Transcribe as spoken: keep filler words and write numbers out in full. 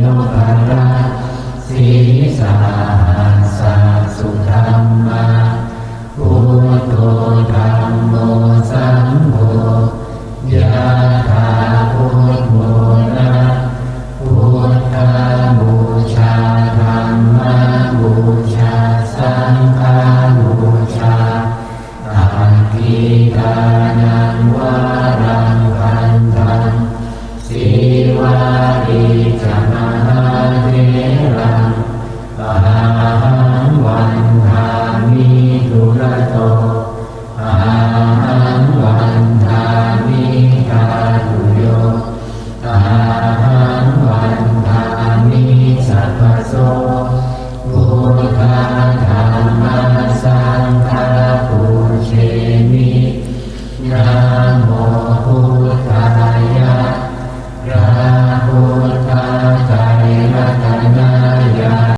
nobhara. Sīsahassa sudhammā, buddho dhammo saṅgho, yathā buddho na. Buddhapūjā dhammapūjā saṅghapūjā, atthi dānaṃ varaṃ gandhaṃ, sīvalī ca mahātheraṃ, ahaṃ vandāmi dūrato, ahaṃ vandāmi dhātuyo, ahaṃ